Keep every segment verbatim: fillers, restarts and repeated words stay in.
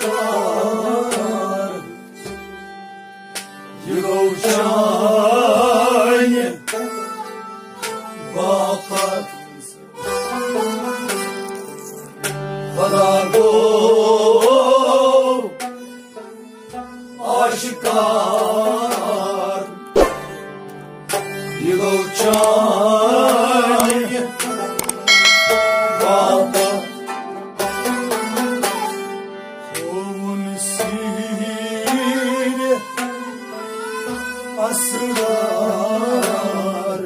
یار، یہِ گوٚو چانہِ باپتھ خۄدا گوٚو آشکار۔ یہِ گوٚو چانہِ باپتھ۔ ہووُن سیٖرِ اسرار،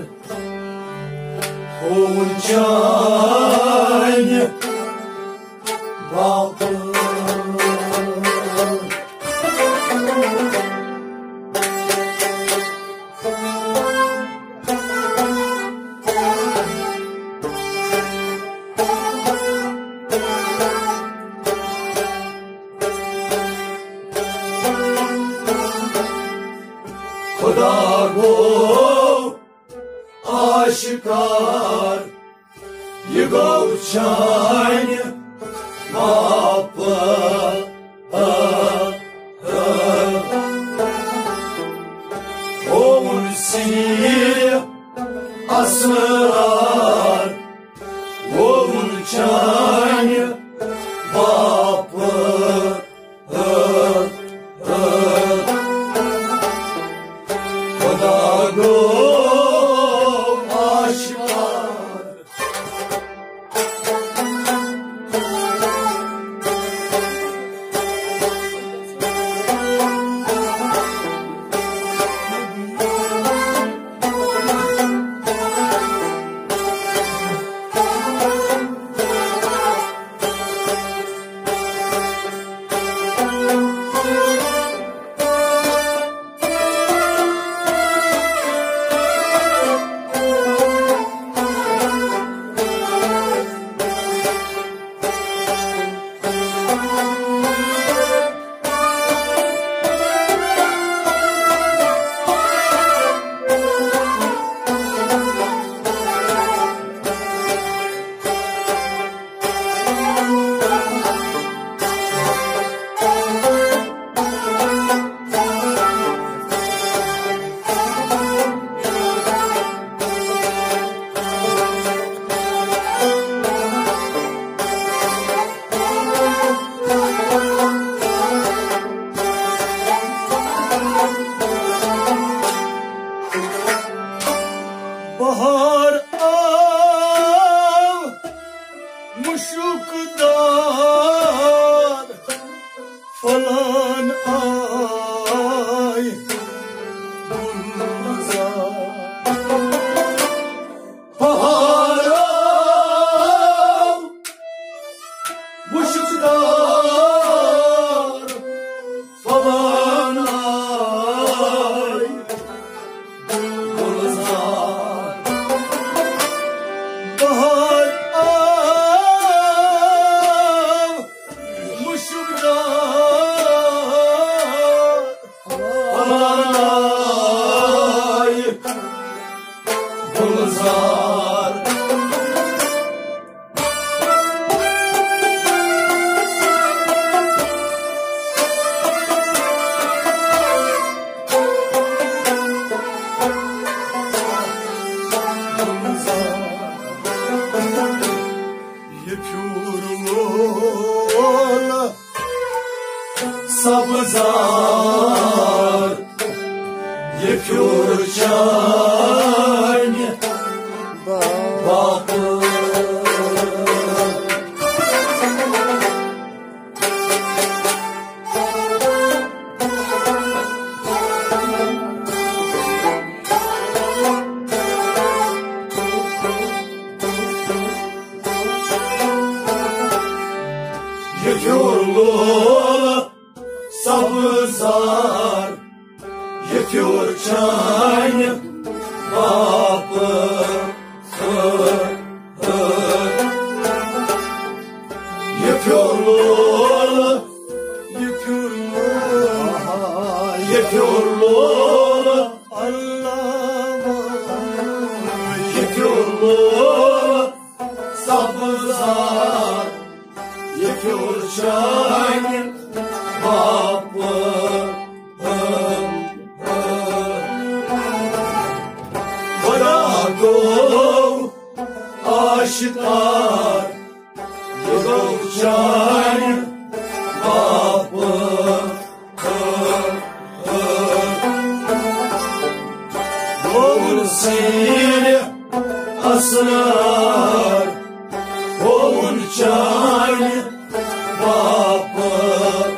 ہووُن چانہِ باپتھ۔ خدا گوٚو آشکار، یہِ گوٚو چانہِ باپتھ۔ ہووُن سیٖرِ اسرار، ہووُن چانہِ باپتھ۔ خدا گوٚو آشکار۔ بہار آو مُشُک دار، پھۄلان آے گُلزار۔ بہار آو مُشُک دار، پھۄلان آے گُلزار۔ بہار آو مُشُک دار، پھۄلان آے گُلزار۔ یہِ پھیوٗر لولہٕ سبزار، یہِ پھیوٗر چانہِ باپتھ۔ یہِ پھیوٗر لولہٕ سبزار، یہِ پھیوٗر چانہِ باپتھ۔ یہِ پھیوٗر لولہٕ، یہِ پھیوٗر لولہٕ، یہِ پھیوٗر لولہٕ، اللہ، یہِ پھیوٗر لولہٕ سبزار، یہِ پھیوٗر چانہِ پاپہٕ۔ خدا گوٚو آشکار، یہِ گوٚو چانہِ پاپہٕ۔ ووُن سیرِ اسرار، ووُن چانہِ پاپہٕ۔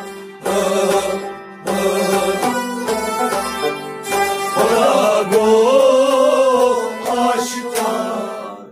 خدا گوٚو آشکار۔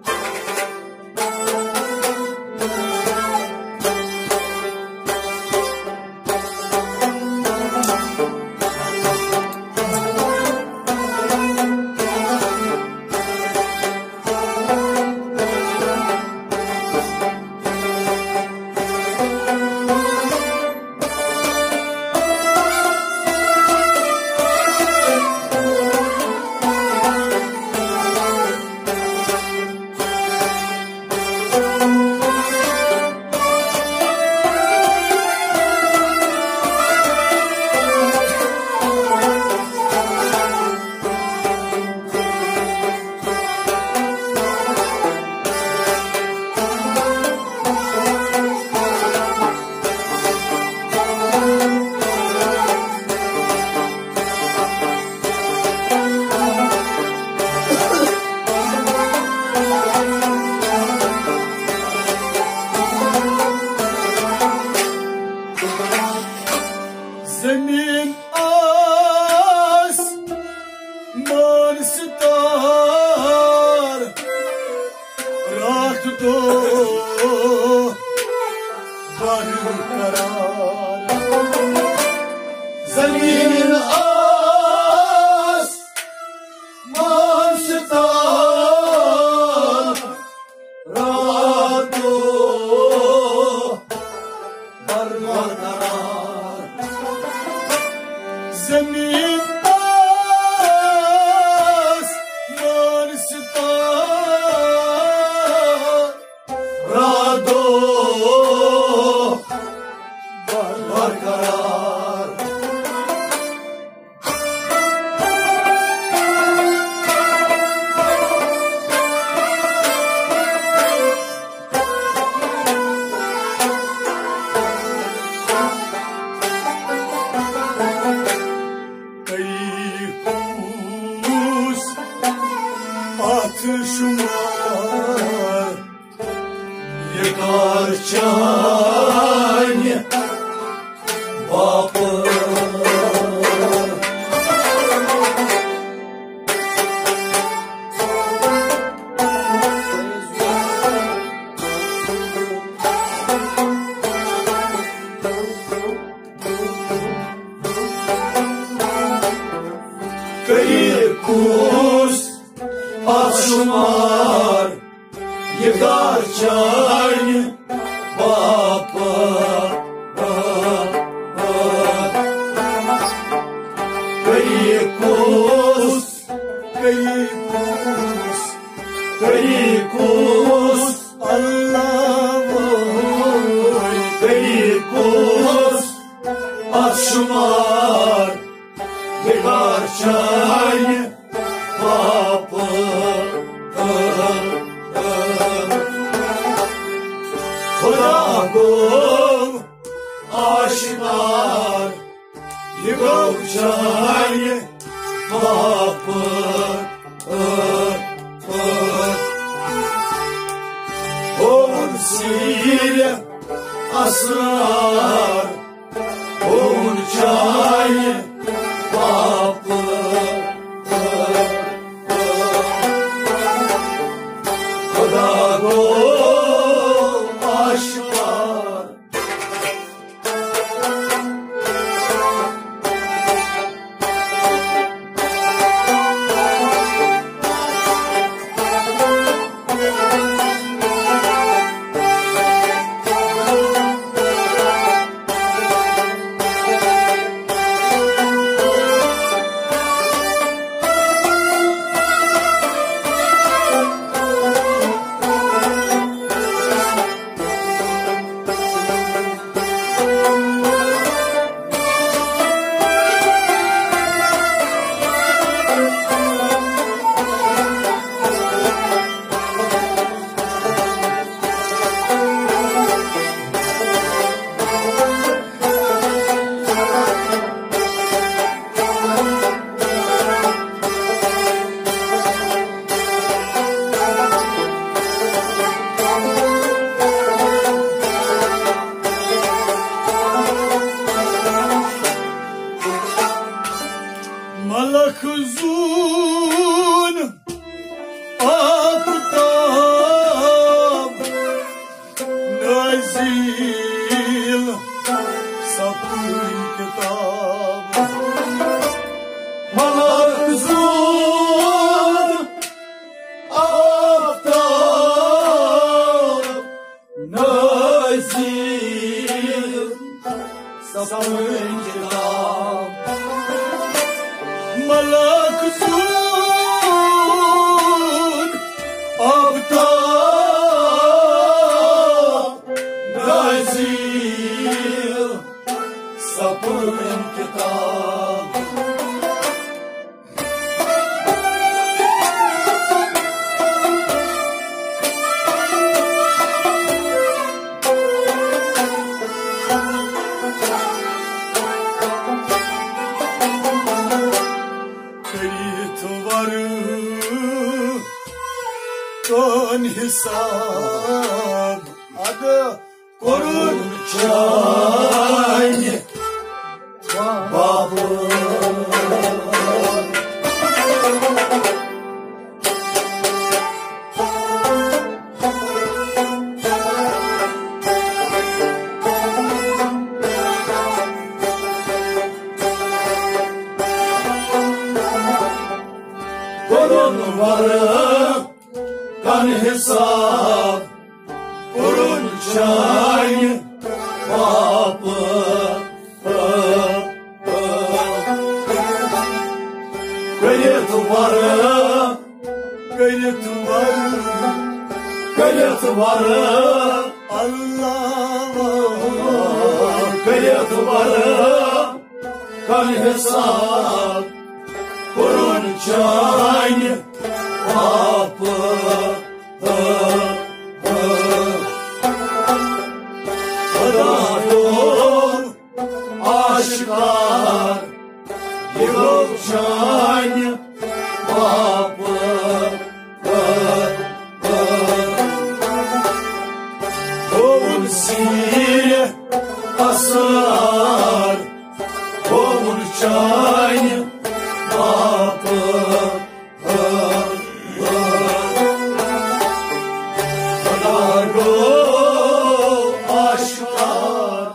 زمین آس مان ستار، راتھ دۄہ برقرار۔ زمین آس مان ستار، راتھ دۄہ برقرار۔ زمین آسمان ستارٕ، راتھ دۄہ برقرار۔ قیوس اتھ شمار، یہِ کار چانہِ باپار۔ کٔرِو کُس آسمار، یہِ کار چانہِ باپار۔ کٔرِو کُس، کٔرِو کُس، کٔرِو کُس اللہ ووے، کٔرِو کُس آسمار، یہِ کار چانہِ باپار۔ خدا گوٚو آشکار، یہِ گوٚو چانہِ باپار۔ ہووُن سیرِ اسرار، ہووُن چانہِ باپار۔ خدا گوٚو آشکار۔ نزیل سپٕنۍ کتاب۔ ملک زود آفتاب نزیل سپٕنۍ کتاب۔ ملک زود آفتاب نزیل سپٕنۍ کتاب۔ کٔرِتھ ورٕ کون حساب۔ اَدٕ کوٚرُن چانہِ باپٲرۍ۔ کوٚرُن ورٕ کن حساب، کوٚرُن چانہِ پاپہٕ۔ کٔرِتھ ورٕ، کٔرِتھ ورٕ، کٔرِتھ ورٕ، اللہ۔ کٔرِتھ ورٕ کن حساب، کوٚرُن چانہِ پاپہٕ۔ خدا گوٚو آشکار، یہِ گوٚو چانہِ پاپہٕ۔ ہووُن سیٖرِ اسرار، ہووُن چانہِ پاپہٕ۔ خدا گوٚو آشکار۔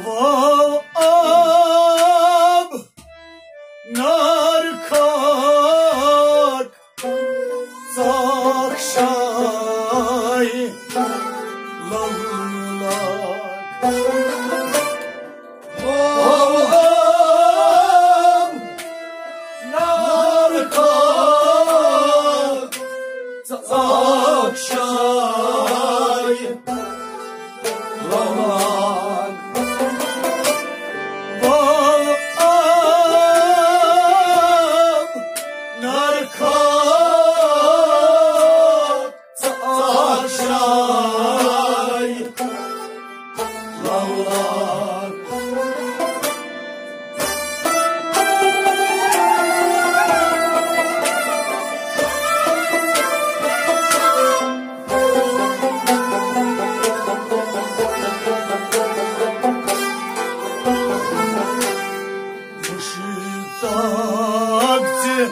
واو آب نار خاک ژاکھ شاے لولہٕ لاگ۔ واو آب نار خاک ژاکھ شاے لولہٕ لاگ۔ واو آب نار خاک ژاکھ شاے لولہٕ لاگ۔ مُشتاق ژےٚ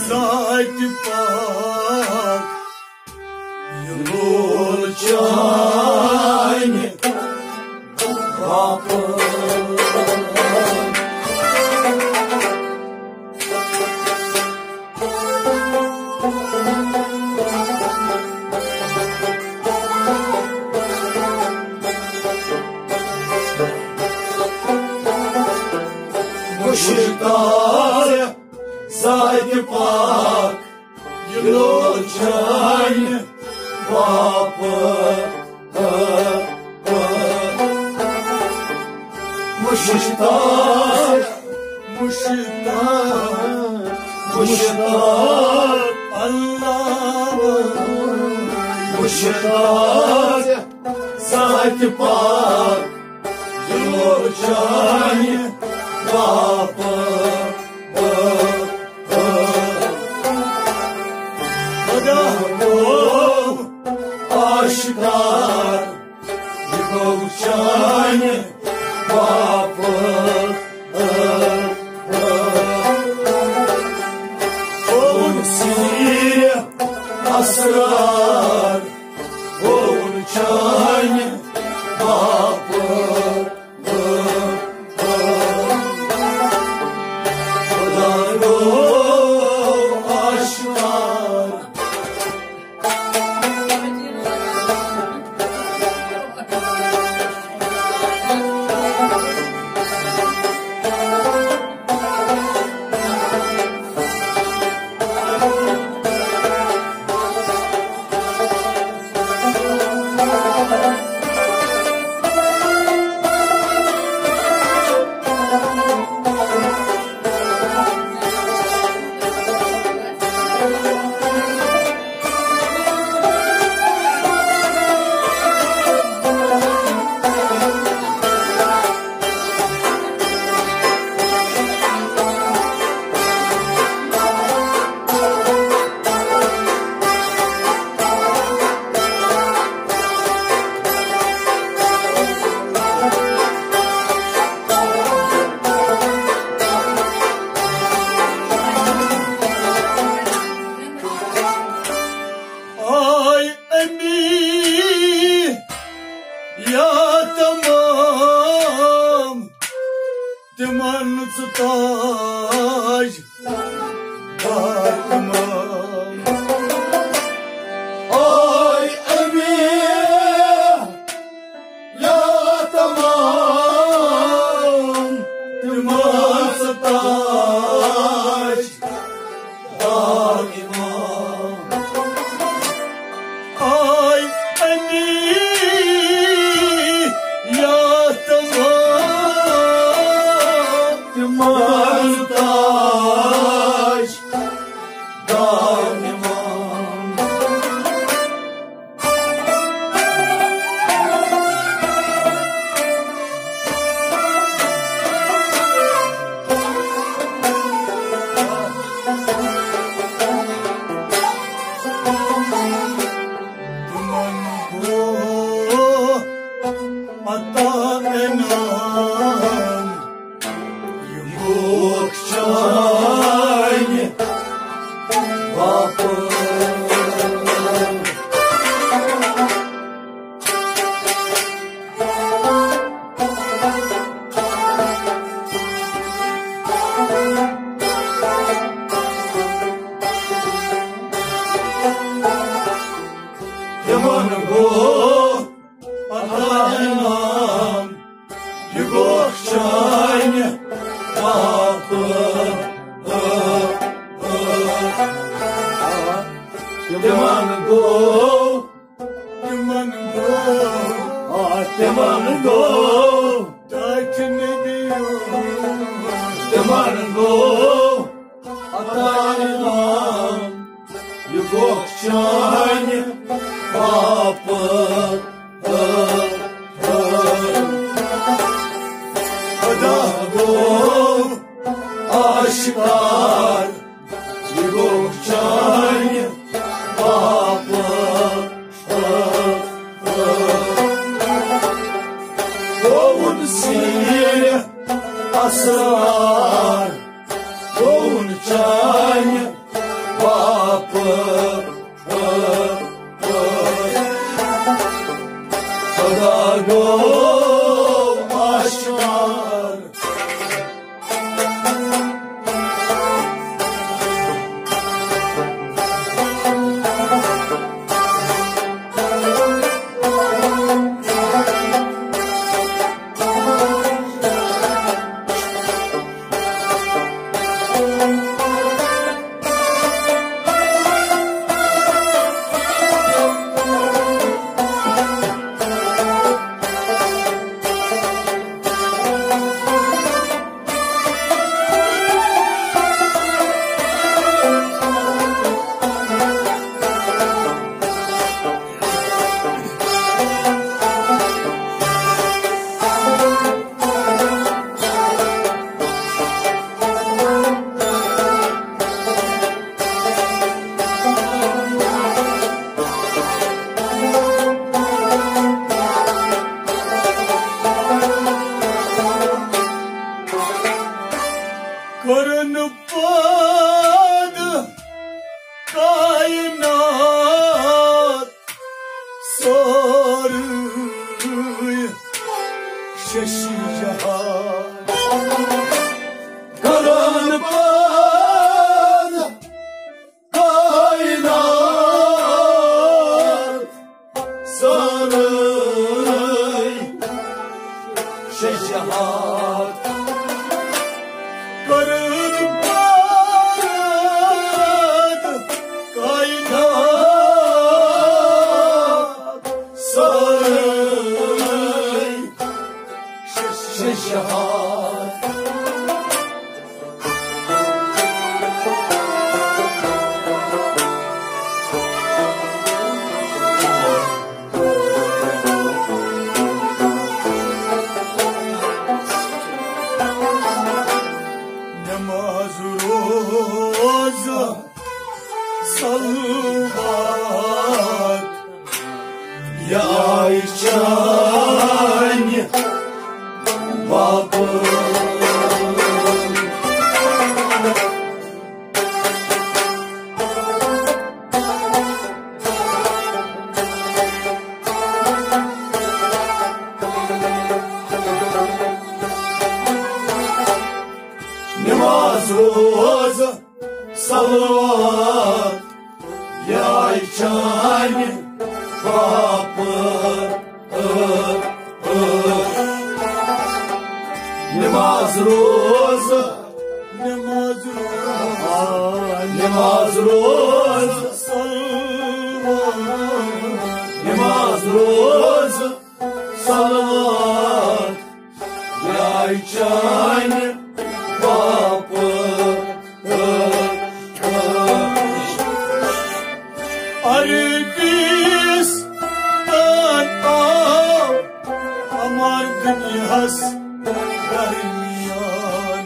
ذاتِ پاک، یہِ لول چانہِ باپٲرۍ۔ یہِ لوٚگ چانہِ باپتھ۔ مُشتاق، مُشتاق، مُشتاق، اللہ، مُشتاق، ذاتِ پاک، یہِ لوٚگ چانہِ باپتھ۔ خدا گوٚو آشکار، یہِ گوٚو چانہِ باپتھ۔ اوٚن سیٖرِ اسرار، اوٚن چانہِ باپتھ۔ خدا گوٚو آشکار۔ آے امی یا تمام تِمن ژٕ تاج دار اِمام۔ آے امی یا تمام تِمن ژٕ تاج دار اِمام۔ آے امی یا تمام تِمن تاج دار اِمام۔ تِمن گوٚو عطا انعام، یہِ گوٚو چانہِ باپتھ۔ تِمن گوٚو عطا انعام، یہِ گوٚو چانہِ باپتھ۔ تِمن گوٚو، تِمن گوٚو، آ، تِمن گوٚو، ٹاٹھۍ نبی۔ تِمن گوٚو عطا انعام، یہِ گوٚو چانہِ باپتھ۔ خدا گوٚو آشکار، یہِ گوٚو چانہِ باپتھ۔ گوٚوُن سیٖرِ اسرار، گوٚوُن چانہِ باپتھ۔ خدا گوٚو آشکار۔ صلوات، یہِ آیہِ چانہِ باپتھ۔ نماز روزٕ صلوات، یہِ آیہِ چانہِ باپتھ۔ نماز روزٕ، نماز روزٕ، نماز روزٕ، نماز روزٕ صلوات، یہِ آیہِ چانہِ باپتھ۔ عربِستان آو اَمر دُنیاہَس درمیان۔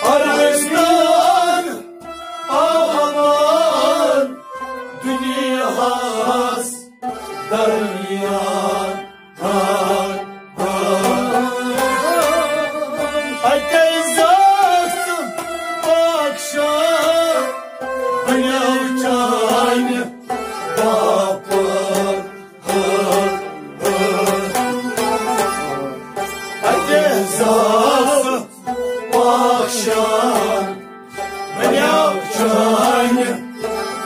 عربِستان آو اَمر دُنیاہَس درمیان۔ اتے زاس پاک شاہ بنیو چانہِ باپتھ۔ اتے زاس پاک شاہ بنیو چانہِ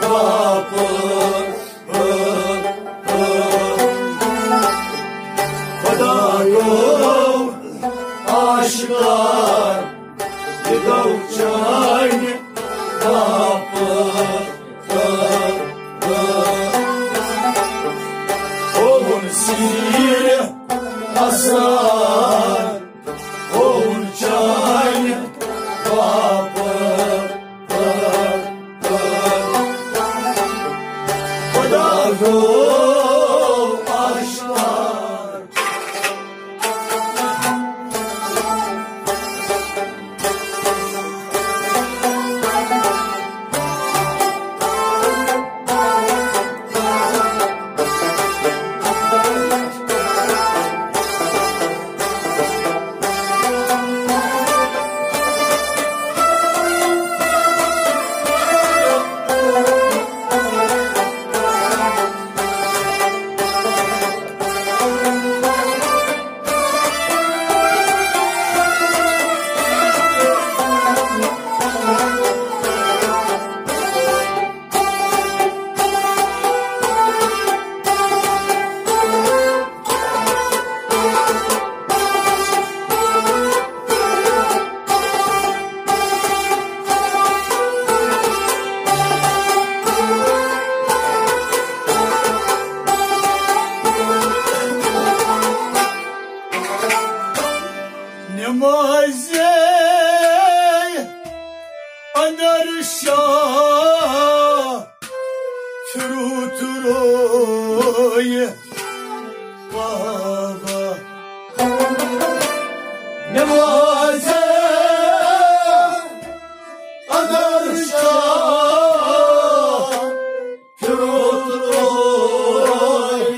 باپتھ۔ خدا گوٚو آشکار، یہِ گوٚو چانہِ باپتھ۔ ہووُن سیٖرِ اَسرار، ہووُن چانہِ باپتھ۔ خدا گوٚو آشکار۔ نمازے اندر شاہ پھرو تروی کعبہ۔ نمازے اندر شاہ پھرو تروی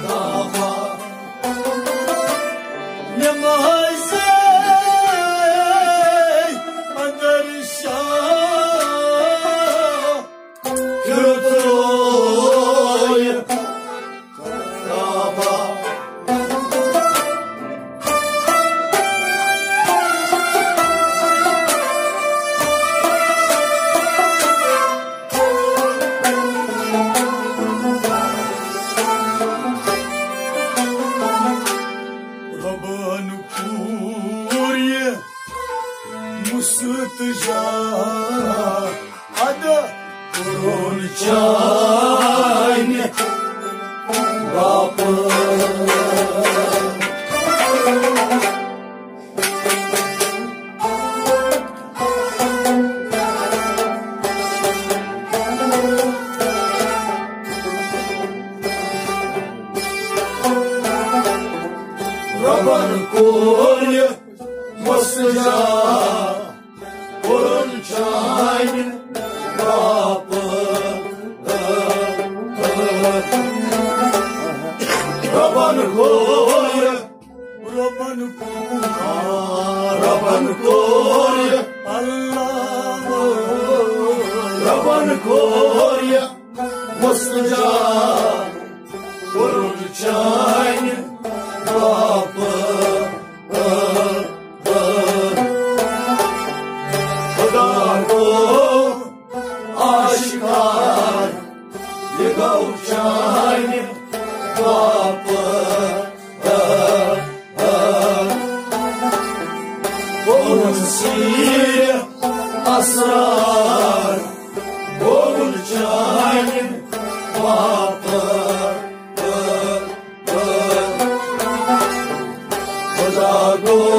کعبہ۔ نمازے اندر شاہ پھرو تروی کعبہ۔ ربن پوٗر یہِ مستجا، اَدٕ کوٚرُن چانہِ باپتھ۔ ربن کوٚر یہِ مستجا، ربن کوٚر، ربن کوٚر، ربن کوٚر، اللہ، ربن کوٚر مستجاب، کوٚرُن چانہِ باپتھ۔ خدا گوٚو آشکار، یہِ گوٚو چانہِ باپتھ۔ گوٚوُن سیٖر اسرار، گوٚوُن چانہِ باپتھ۔ خدا گوٚو